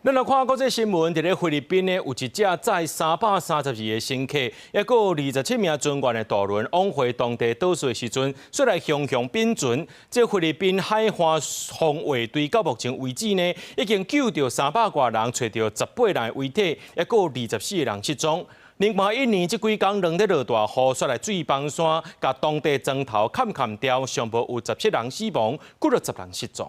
咱來看國際新聞，佇咧菲律賓呢，有一隻載332個乘客，抑閣有27名船員的渡輪往回當地島嶼的時陣，煞來雄雄反船。這菲律賓海岸防衛隊到目前為止呢，已經救著300外人，揣著18人的遺體，抑閣有24個人失蹤。另外，印尼這幾工攏咧落大雨，煞來水崩山，共當地磚頭崁崁掉，上無有17人死亡，幾若十人失蹤。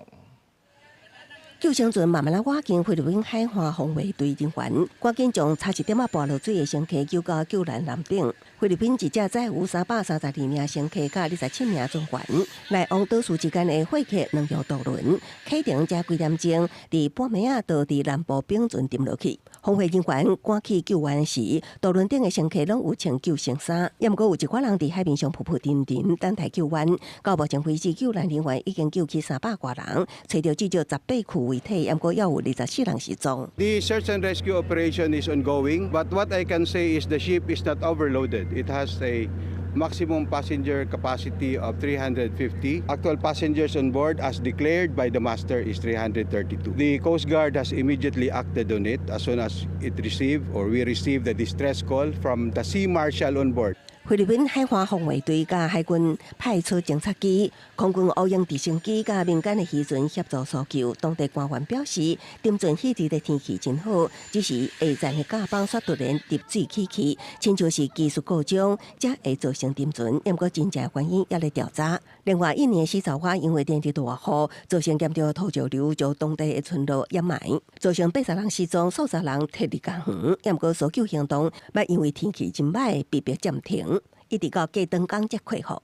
救生船慢慢仔倚近菲律賓海岸防衛隊人員，趕緊將差一點仔跋落水的乘客救到救難艦頂。菲律賓一隻載有332名乘客佮27名船員，來往島嶼之間的貨客兩用渡輪，啟程這幾點鐘，佇半暝仔就佇南部反船沉落去。防衛人員趕去救援時，渡輪頂的乘客攏有穿救生衫，猶毋過有一寡人佇海面上浮浮沉沉，等待救援。到目前為止，救難人員已經救起300外人，揣著至少18具遺體，猶毋過猶有24人失蹤。 The search and rescue operation is ongoing, but what I can say is the ship is not overloaded. It has a maximum passenger capacity of 350. Actual passengers on board, as declared by the master, is 332. The Coast Guard has immediately acted on it as soon as it received or we received the distress call from the sea marshal on board. 菲律賓海岸防衛隊佮海軍派出偵察機、空軍烏鷹直升機佮民間的漁船協助搜救。當地官員表示，沉船彼日的天氣真好，只是下層的甲板煞突然入水起去，親像是技術故障，才會造成沉船。毋過真正原因猶咧調查。另外，印尼西爪哇因為連日大雨，造成嚴重土石流，將當地的村落掩埋，造成80人失蹤，數十人撤離家園。毋過搜救行動，嘛因為天氣真䆀，被迫暫停。一直到過長工才恢復。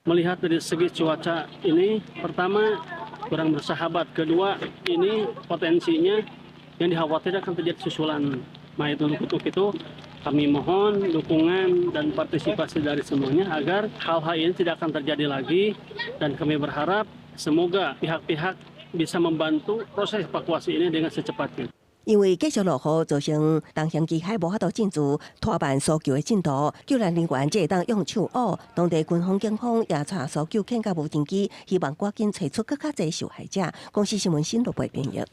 Melihat dari segi cuaca ini, pertama kurang bersahabat, kedua ini potensinya yang dikhawatirkan akan terjadi susulan. Nah, itu untuk itu kami mohon dukungan dan partisipasi dari semuanya agar hal-hal ini tidak akan terjadi lagi dan kami berharap semoga pihak-pihak bisa membantu proses evakuasi ini dengan secepatnya. 因為繼續落雨，造成東行機械無法度進駐，拖慢搜救的進度。救難人員只會當用手挖，當地軍方、警方也帶搜救犬佮無人機，希望趕緊揣出閣較濟受害者。公視新聞新羅貝編譯。